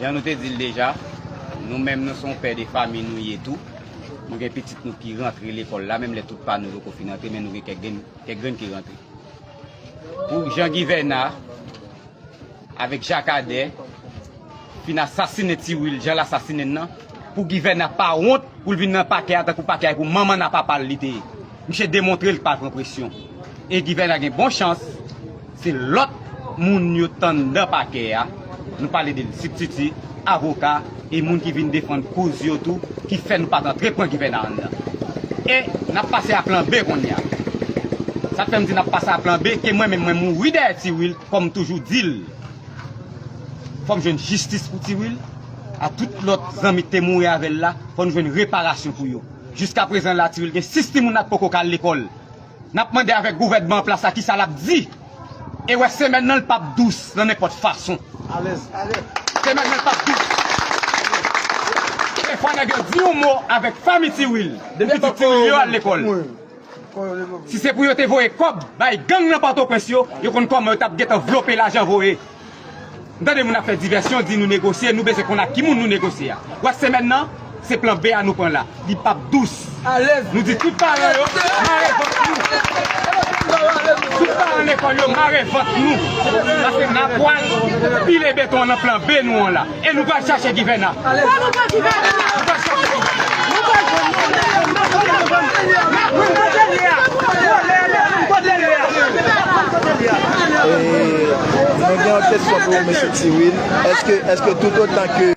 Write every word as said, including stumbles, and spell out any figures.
Jan nou te di l deja, nou menm nou se yon pè de fanmi nou ye tou. Nou gen pitit nou ki rantre lekòl la, menm lè tout pa nou poko fin rantre, men nou gen kèk grenn, kèk grenn ki rantre. Pou jan Givèna avèk Jakadè fin asasinen Ti Wil, jan l asasinen l nan, pou Givèna pa wont pou l vin nan pakè a, tankou pakè a pou manman n a papa l li te ye. Misye demontre l pa pran presyon. E Givèna gen bon chans, se lòt moun yo t anndan pakè a, nou pale de l, sibtiti, avoka, e moun ki vin defann koz yo tou, ki fè nou pa t antre pran Givèna anndan. E n ap pase a plan B kounye a. Sa k fè m di n ap pase a plan B, ke mwen menm mwen mouri dèyè Ti Wil, kòm m toujou di l. Fò m jwenn jistis pou Ti Wil, a tout lòt zanmi k te mouri avè l la, fò n jwenn reparasyon pou yo. Jiskaprezan la, Ti Wil gen sis timoun la k poko ka al lekòl. N ap mande avèk gouvènman an plas la kisa l ap di. E wè semèn nan l p ap dous nan nenpòt fason. Alèz. Semèn nan l p ap dous. E fò nèg yo di yon mo avèk fanmi Ti Wil. Pou pitit Ti Wil yo al lekòl. Si se pou yo te voye kòb bay gang nan Pòtoprens yo, yo konn kòman yo t ap gentan vlope lajan voye. M tande moun ap fè divèsyon, di nou negosye, nou bezwen konn ak ki moun nou negosye a. Wè semèn nan, se plan B a nou pran la. Li p ap dous. Nou di tout paran yo, mare vant nou. Tout paran lekòl yo, mare vant nou. Paske n a pwal pile beton an nan plan B nou an la. E nou pral chache Givèna. Nou pral chache Givèna. E nou gen yon kesyon pou ou, mesye Ti Wil. Èske, èske toutotan ke